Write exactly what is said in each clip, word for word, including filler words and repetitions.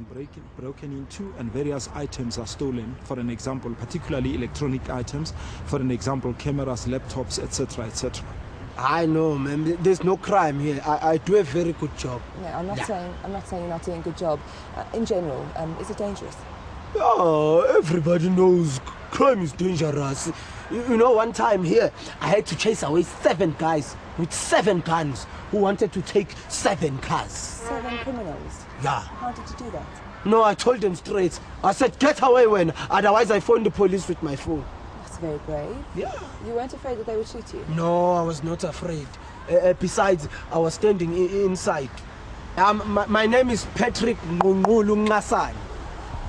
Break, broken into and various items are stolen, for an example, particularly electronic items, for an example, cameras, laptops, et cetera, et cetera. I know, man. There's no crime here. I, I do a very good job. No, I'm not saying I'm not saying you're not doing a good job. Uh, in general, um, is it dangerous? Oh, everybody knows crime is dangerous. You, you know, one time here, I had to chase away seven guys with seven guns who wanted to take seven cars. Seven criminals. Yeah. How did you do that? No, I told them straight. I said, "Get away, when, otherwise I phone the police with my phone." That's very brave. Yeah. You weren't afraid that they would shoot you? No, I was not afraid. Uh, uh, besides, I was standing I- inside. Um, my, my name is Patrick Ngunqulu Nxasane.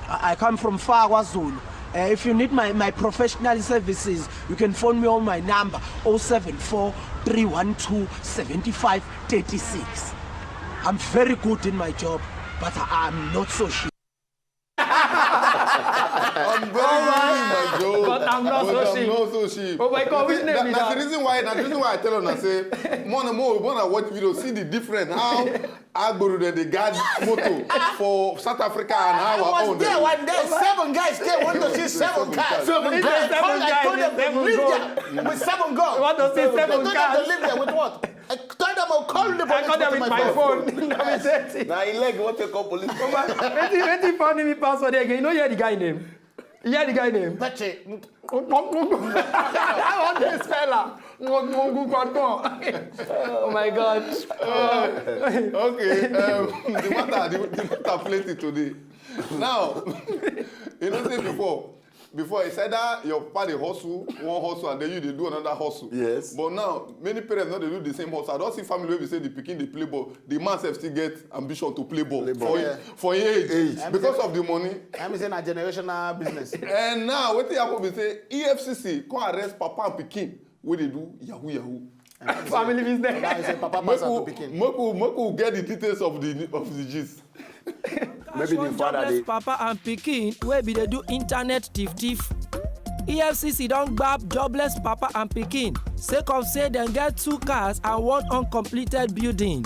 I, I come from Far KwaZulu. Uh, if you need my, my professional services, you can phone me on my number, oh seven four, three one two, seven five thirty-six. I'm very good in my job, but I, I'm not so sure. I'm very good in my job. But I'm not so But I'm sure. Not so sure. Oh my God, which See, name that, is that's that? The reason why. That's the reason why I tell una say more and more when I watch video, see the difference. How Agbero dem dey guard motor for South Africa and how I our was own there dem. One day. Seven guys there want to see seven cars. Seven I guys, told, I told them seven to leave guns. There with seven guns. What does this I seven told them to cars? Leave there with what? I told them I'll call the I police call them with with my my phone. Phone. Let me tell you. Na him leg want to call police. Wetin wetin funny me pass for there again? You no hear the guy name? You hear the guy name? Peche. How wan dey spell am? Oh my God. Okay, um, the matter the, the matter plenty today. Now, you know say before, before it's either your papa dey hustle one hustle and then you dey do another hustle. Yes. But now many parents no dey do the same hustle. I don see family wey be say the pikin dey play ball, the man sef still get ambition to play ball. Play ball. For, Yeah. for him age, Age. Because of the money. I'm saying a generational business. And now wetin happen be say E F C C come arrest papa and pikin wey dey do yahoo yahoo. Family business. Now you say papa Make pass out we to pikin. Make we make we get the details of the of the gist. Maybe the One father jobless dey. Papa and pikin wey be dey do internet thief thief. E F C C don gbab jobless papa and pikin sake of say dem get two cars and one uncompleted building.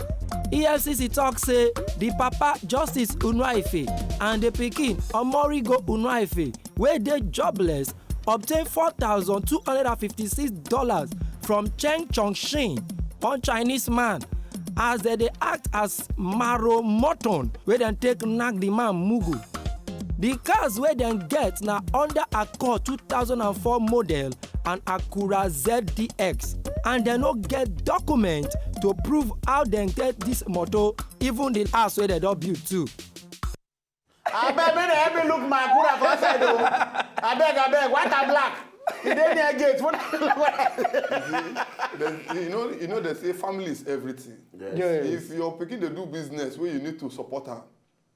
E F C C talk say the papa Justice Unuaife and the pikin Omorigo Unuaife wey dey jobless obtain four thousand two hundred and fifty-six dollars from Cheng Chong Shin, one Chinese man, as dem dey act as Maro Moton wey dem take knack the man mugu. The cars wey dem get na Honda Accord two thousand and four model and Acura Z D X, and dem no get document to prove how dem get this motor, even the house wey dem don build too. Abeg, make dem help me look my Acura for outside o. Abeg, abeg, white and black. E dey near gate. What? Then, you know, you know they say family is everything. Yes. If your pikin dey do business wey you need to support am,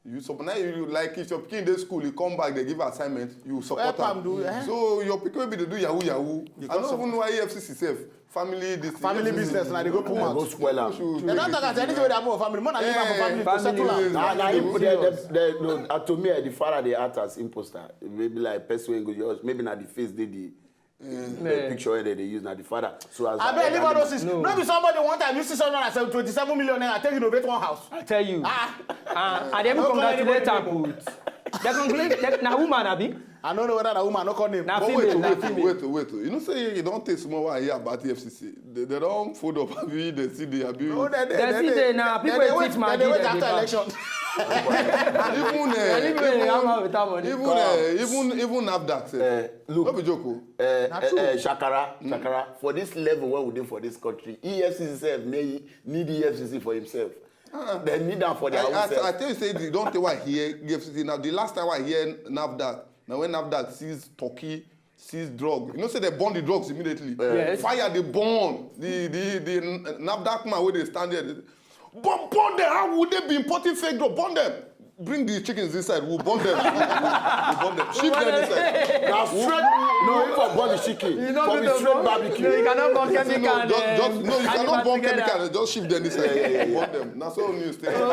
you support. Now you like if your pikin dey school, he come back, they give assignment, you support Help am am. Do, eh? So your pikin wey be dey do yahoo yahoo. I don't even know why E F C C sef family this thing. Family business na dey go put Go mouth. Spoil am. Dem don talk as anything wey dey happen for family. More na leave am for family to settle am. Na na him Family. dem dem dem no, to me, the father dey act as imposter. Maybe like person wey go yours, maybe na the face dey the the picture wey dem dey use na the father. So as Abeg, leave all those things. No be somebody one time you see someone as twenty-seven million naira take renovate one house. I tell you. Ah. Ah, I dey even No call congratulate anybody am name. Put. They congratulate. They, na woman abi? I no know whether na woman no call name. Na But female. wait, Na wait, female. wait, wait. You know say you don take small while here about E F C C. They, they don fold up abi they see the abi. No, they, they, They see dey na people they dey wait, teach man. they dey wait after election. Even uh, Anyway, I'm out without money. even uh, even even NAFDAC sef. Eh, look. No be joke o. Eh, Na eh, true. eh, Shakara, Shakara, for this level wey we dey for this country, E F C C sef need, need E F C C for himself. Dem need am for their I, own I, I self. tell you say the don tey wey I hear E F C C now. The last time wey I hear NAFDAC na when NAFDAC seize turkey, seize drug. You know say they burn the drugs immediately. Yes. Fire dey burn. The the the NAFDAC man wey dey stand there, dey, burn burn them. How would they be importing fake drug? Burn them. Bring the chickens inside. We'll burn them. We'll, we'll burn them. Ship them inside. Na straight, no, if I burn the chicken, You no for fit me to straight burn. Barbecue. No, you cannot burn No, chemical. just, just, um, no, you cannot animals burn together. Chemical. Just ship them inside. Yeah, yeah, yeah, yeah. Burn them. Na so news take. Of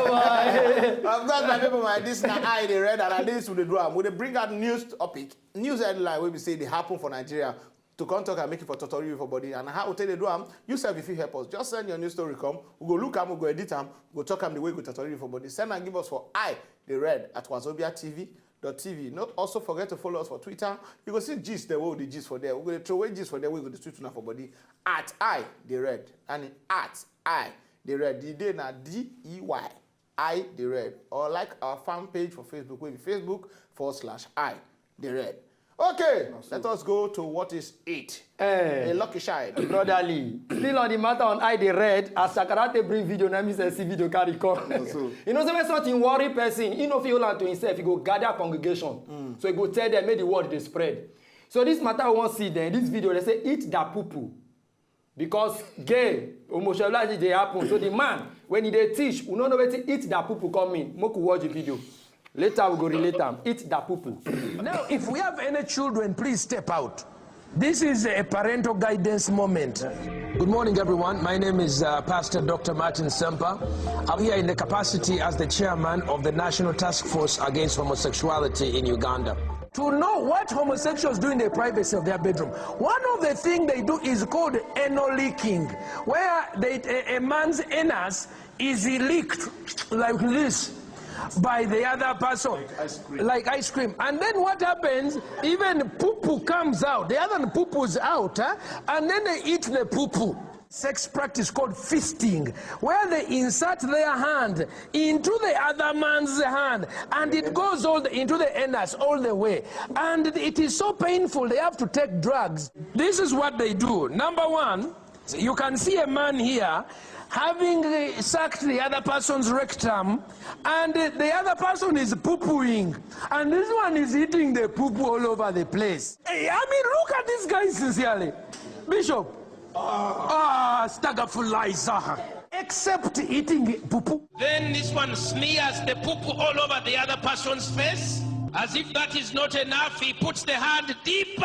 course, my people, my this na eye dey red and at least we dey do am. We dey bring out news topic, news headline wey be say dey happen for Nigeria. to come talk and make it for totori for body. And how we take dey do am, you sef, if you help us, just send your news story come. We go look am, we go edit am, we go talk am the way we go totori for body. Send am give us for I the red at wazobia T V dot T V. No, also forget to follow us for Twitter. You go see gist the way we dey gist for there. We go dey throw away gist for there. We go dey tweet una for body at I the red and at I the red. The day na D E Y I the red. Or like our fan page for Facebook, wey be Facebook forward slash I the red. Okay, let us go to what is it. Eh, A lucky shine. Brotherly, still on the matter on I the red, as Shakara take bring video, na me say see video carry come. You know, say when something worry person, he no fit hold on to himself, he go gather congregation. So he go tell them, make the word dey spread. So this matter we wan see then, this video, they say eat that poo poo. Because gay, homosexuality dey happen. So the man, when he dey teach, we no know wetin eat that poo poo come mean. Make we watch the video. Later we go relate am. Eat that poo poo. Now, if we have any children, please step out. This is a parental guidance moment. Good morning, everyone. My name is uh, Pastor Doctor Martin Sempa. I'm here in the capacity as the chairman of the National Task Force Against Homosexuality in Uganda. To know what homosexuals do in the privacy of their bedroom, one of the things they do is called anal licking, where they, a, a man's anus is licked like this by the other person, like ice cream. And then what happens? Even poo poo comes out. The other poo poo's out, huh? And then they eat the poo poo. Sex practice called fisting, where they insert their hand into the other man's hand, and it goes all the, into the anus all the way. And it is so painful, they have to take drugs. This is what they do. Number one, you can see a man here having uh, sucked the other person's rectum, and uh, the other person is poo-pooing, and this one is eating the poo-poo all over the place. Hey, I mean, look at this guy sincerely. Bishop, ah, staggerfulizer. Except eating poo-poo. Then this one smears the poo-poo all over the other person's face. As if that is not enough, he puts the hand deeper.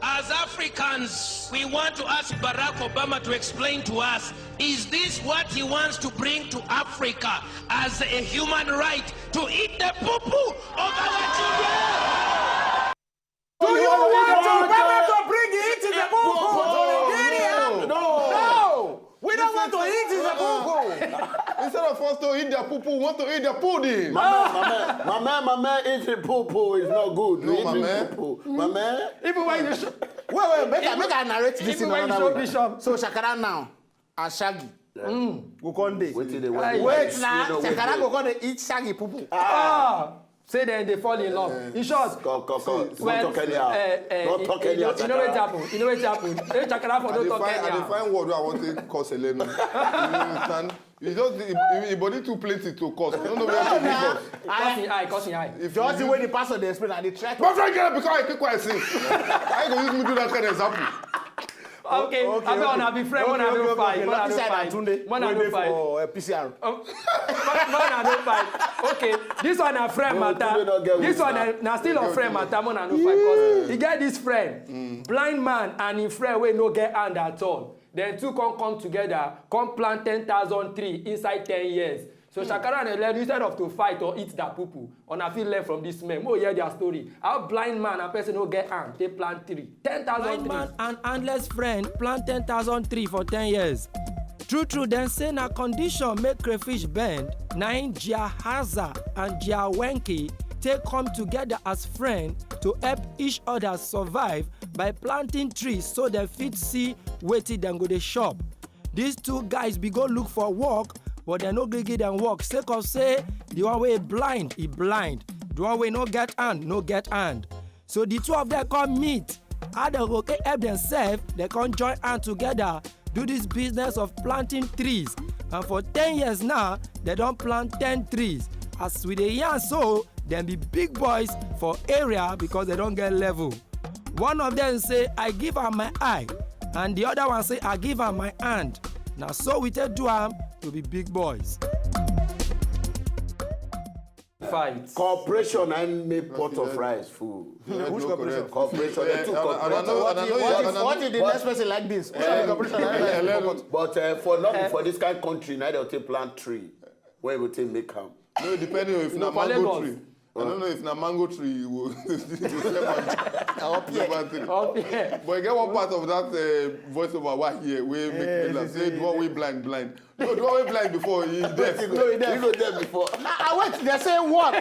As Africans, we want to ask Barack Obama to explain to us, is this what he wants to bring to Africa as a human right, to eat the poo-poo of our children? Do you want Obama to bring it to the poo-poo to Nigeria? No. We don't want to eat the poo-poo. Instead of us to eat their poo-poo, we want to eat their pudding. My man, my man, my man, my man eating poo-poo is not good. No, Eating my man. Poo-poo. My man. Even when you show, Wait, wait, make I, make I narrate this even in when you another show way. Bishop, So Shakara now, and Shaggy, go come dey. Wetin dey Aye. wait? Wait now, You know Shakara wetin? Go come dey eat Shaggy poo-poo. ah, say then they fall in love. In short, Come, come, come. well, Don't talk anyhow. eh, eh, Don't you- talk you anyhow. know, you know what Shakara. Happen? You know what happen? Hey, Shakara for I don't dey talk find, I dey anyhow. Find word wey I want to cause Elenu. You understand? You just, the, the, the body too plenty to cause. You don't know where to begin cause. Cussing eye, cussing eye. Just the way the pastor dey explain, I dey try to. My friend, get up because I keep quiet since. I go use me do that kind of example. Okay, Okay, I be okay. on, I be friend, when I Okay, don't okay, fight, okay. when I Lucky don't side fight, Atunde, when I wey don't dey fight. For uh, P C R. Oh, man, man, I don't fight. Okay, this one na friend No, matter. Tunde no get This wetin. One na, na still on friend matter. Man, I don't fight. 'Cause he get this friend, blind man, and him friend wey no get hand at all. Then two come come together, come plant ten thousand tree inside ten years. So Shakara and Elenu, instead of to fight or eat that poo-poo, una fit learn from this men. Mo hear their story. How blind man and person no get hand, they plant tree. Ten thousand tree. Blind man and handless friend plant ten thousand tree for ten years. True true, dem say na condition make crayfish bend, na im Giahaza and Giawenki take come together as friend to help each other survive by planting trees so dem fit see wetin dem go dey chop. These two guys be go look for work, but dem no gree give dem work sake of say the one wey blind, e blind. The one wey no get hand, no get hand. So the two of them come meet. How dem go take help themselves, dem come join hand together, do this business of planting trees. And for ten years now, dem don plant ten trees. As we dey yarn so, dem be big boys for area because dem don get level. One of them say, "I give am my eye," and the other one say, "I give am my hand." Na so we take do am to be big boys. Fight. Cooperation and make pot of rice full. Which cooperation? Cooperation. They took Yeah, I- I cooperation. know- I know you- I know What if, what if the next person like this? Which one be cooperation? Elenu. But uh, for nothing for this kind of country, now they'll take plant tree. Where we take make am? No, depending on if No, na for mango Lagos. Tree. I don't know if na mango tree you go you go step on. Up here. Number three. Okay. But you get one part of that uh, voiceover wey I hear wey make Eh, me laugh. this Say is- the one wey blind blind. No, the one wey blind before he deaf. No, he deaf. You know them before. Ah, ah, wait, they say one.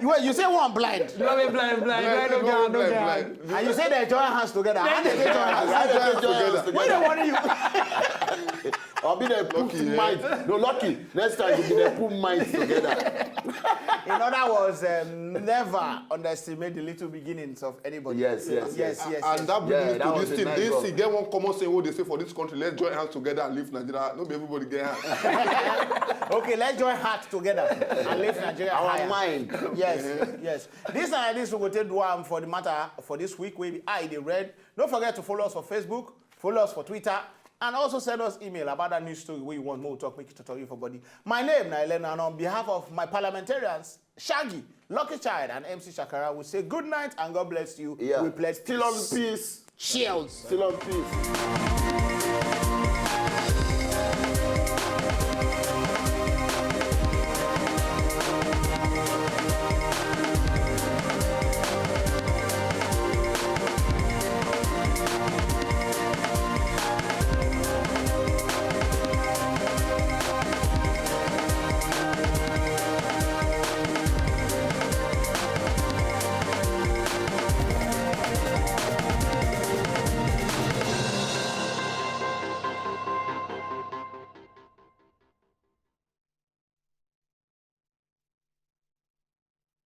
You, wait, you say one blind. You have a blind, blind, blind, Blind, no blind, girl, no girl. blind, blind. And you say they join hands together. How did they join hands? How did they join hands together? Why together? they worry you? I'll be there put Lucky, eh? minds. No, lucky. Next time you be there put minds together. In other words, um, never underestimate the little beginnings of anybody. Yes, yes, yes, yes. And that brings Yeah, me that to was this a thing. nice This one. thing get one common saying wey dey say for this country, let's join hands together and leave Nigeria. No be everybody get hands. Okay, let's join hearts together and leave Nigeria Our higher. Mind. Yes, yes. This and this we go take do am for the matter for this week wey be I dey read. Don't forget to follow us for Facebook, follow us for Twitter, and also send us email about that news story wey you want make we talk, make it tutorial for body. My name na Elena, and on behalf of my parliamentarians, Shaggy, Lucky Child, and M C Shakara, we say good night and God bless you. Yeah. We pledge Still on peace. Peace. Cheers. Still on Peace.